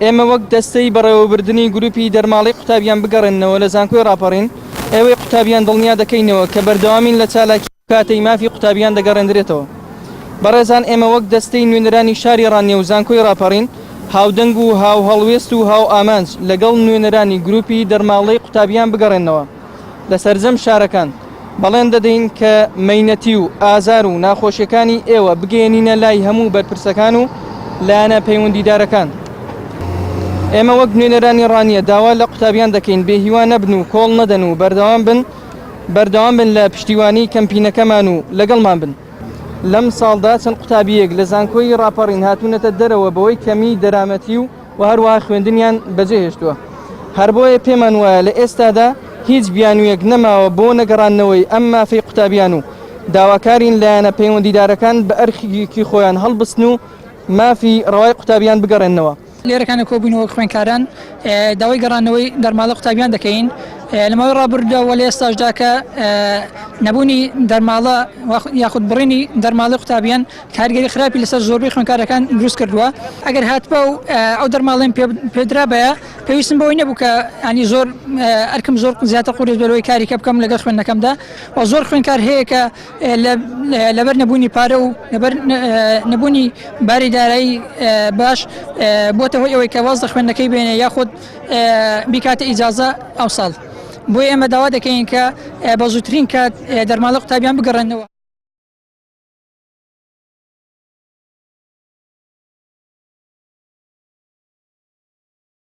ئێمە وەک دەستەی بەڕێوەبردنی گروپی دەرماڵەی قوتابیان بگەڕێننەوە لە زانکۆی ڕاپەڕین، ئێوەی قوتابیان دڵنیا دەکەینەوە کە بەردەوامین لە چالاکی و کاتەی مافی قوتابیان دەگەڕێندرێتەوە. بەڕێزان ئێمە وەک دەستەی نوێنەرانی شاری ڕانیە و زانکۆی ڕاپەڕین هاودەنگ و هاوهەڵوێست و هاوئامانج لەگەڵ نوێنەرانی گروپی دەرماڵەی قوتابیان بگەڕێنەوە لە سەرجەم شارەکان بەڵێن دەدەین کە مەینەتی و ئازار و ناخۆشیەکانی ئێوە بگەیەنینە لای هەموو بەرپرسەکان و لایەنە پەیوەندیدارەکان. ئێمە وەک نوێنەرانی ڕانیە داوا لە قوتابیان دەکەین بێ هیوا نەبن و کۆڵ نەدەن و بەردەوام بن بەردەوام بن لە پشتیوانی کەمپینەکەمان و لەگەڵمان بن. لەم ساڵدا چەند قوتابییەک لە زانکۆی ڕاپەڕین هاتوونەتە دەرەوە بەوەی کەمی دەرامەتی و و هەروەها خوێندنیان بەجێهێشتووە. هەر بۆیە پێمان وایە لە ئێستادا هیچ بیانوویەک نەماوە بۆ نەگەڕاندنەوەی ئەم مافەی قوتابیان و داواکارین لایەنە پەیوەندیدارەکان بە ئەرکی خۆیان هەڵبستن و مافی ڕەوای قوتابیان بگەڕێننەوە. لێرەکانە کۆبووینەوە وەک خوێندکاران داوای گەڕاندنەوەی دەرماڵە قوتابیان دەکەین لە ماوەی ڕابردوودا و لە ئێستاشدا کە نەبوونی دەرماڵە یاخود بڕینی دەرماڵەی قوتابیان کاریگەری خراپی لەسەر زۆربەی خوێندکارەکان دروست کردووە ئەگەر هاتبا و ئەو دەرماڵەیم پێدرابایە پێویستم بەوەی نەبوو کە ینی زۆر ئەرکم زۆر زیاتر قورس بێت لەوەی کاری کە بکەم لەگەڵ خوێندنەکەمدا و زۆر خوێندکار هەیە کە لەبەر نەبوونی پارە و لەبەر نەبوونی باری دارایی باش بۆتە هۆی ئەوەی کە واز لە خوێندنەکەی بێنێ یاخود بیکاتە ئیجازە ئەو ساڵ بۆیە ئێمە داوا دەکەین کە بە زووترین کات دەرماڵە قوتابیان بگەڕێنەوە.